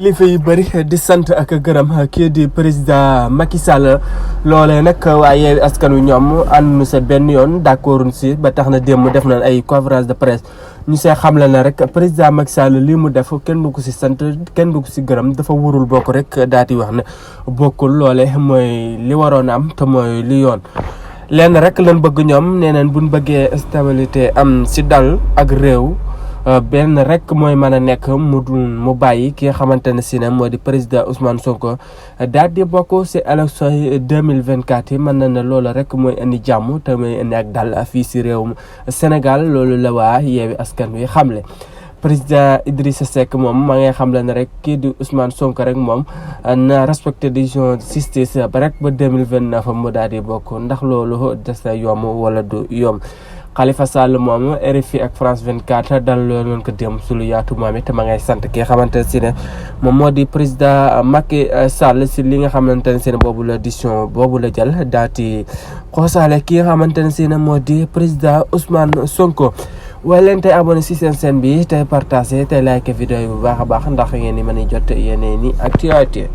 kilifa yu bëri di sant ak gërëm kii di président Macky Sall loolee nag waaye askan wi ñoom ànduñu sa benn yoon d'accorduñ si ba tax na démb def nañ ay conférence de presse ñu see xamle na rek président Macky Sall lii mu def kenn du ko si sant kenn du ko si gërëm dafa warul bokk rek daal di wax ne bokkul loole mooy li waroon am te mooy li yoon. lenn rek lañ bëgg ñoom nee nañ buñ bëggee stabilité am si dal ak réew. benn rek mooy mën a nekk mu bàyyi ki nga xamante ne si ne moo di président Ousmane Sonko daal di bokk si élection yi 2024 yi mën na ne loolu rek mooy indi jàmm te mooy indi ak dal fii si réewum Sénégal loolu la waa Yewwi Askan Wi xamle. président Idrissa Seck moom ma ngay xamle ne rek kii di Ousmane Sonko rek moom na respecté décision justice ba rek ba 2029 mu daal di bokk ndax loolu des na yomb wala du yomb. Khalifa Sall moom RFI ak France 24 dal loolu ko dem su lu yaatu moom it ma ngay sant ki nga xamante ne si ne moom moo di président Macky Sall si li nga xamante ne si ne boobu la décision boobu la jël daati xoosaale ki nga xamante ne si ne moo di président Ousmane Sonko. waaye leen tey abonné si seen chaîne bi tey partagé tey like vidéo yi bu baax a baax ndax ngeen ni mën a jot yeneen ni actualité.